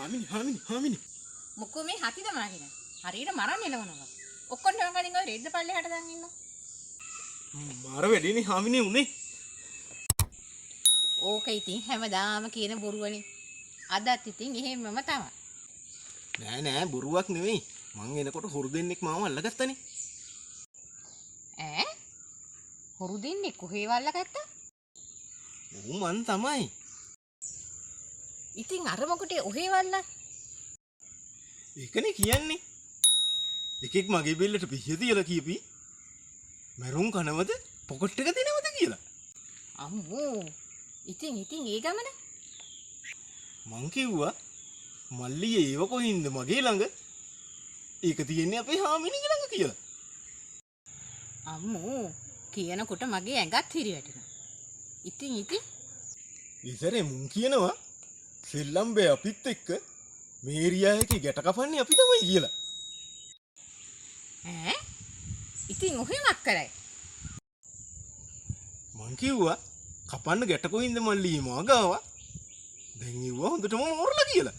හාමිනි හාමිනි හාමිනි මොකෝ මේ හතිද මාහින හරියට මරන්න එනවනවා. ඔක්කොම කලින් ඔය රෙද්ද පල්ලෙහාට දාන් ඉන්නවා. මාර වැඩේනේ හාමිනේ උනේ. ඕක ඉතින් හැමදාම කියන බොරුවනේ. අදත් ඉතින් එහෙම්මම තමයි. නෑ නෑ බොරුවක් නෙවෙයි. මං එනකොට හොරු දෙන්නෙක් මාව අල්ලගත්තනේ. ඈ? හොරු දෙන්නේ කොහේ වල්ලගත්තා? ඔව් මං තමයි. ඉතින් අර මොකටද ඔහේ වල්ලා? ඒකනේ කියන්නේ. එකෙක් මගේ බෙල්ලට පිහිය තියලා කියපි. මැරුම් කනවද පොකට් එක දෙනවද කියලා. අම්මෝ. ඉතින් ඉතින් ඒ ගමන මං කිව්වා මල්ලි ඒව කොහින්ද මගේ ළඟ? ඒක තියෙන්නේ අපේ හාමිනිගේ ළඟ කියලා. අම්මෝ කියනකොට මගේ ඇඟත් හිරි වැටෙනවා. ඉතින් ඉතින් ඉසරේ මුන් කියනවා සෙල්ලම් බෑ අපිත් එක්ක මේරියා එකේ ගැට කපන්නේ අපි තමයි කියලා. ඈ? ඉතින් ඔහෙමක් කරයි. මං කිව්වා කපන්න ගැට කොහින්ද මල්ලි මා ගාව? දැන් ඉව්වා හොඳටම මෝරලා කියලා.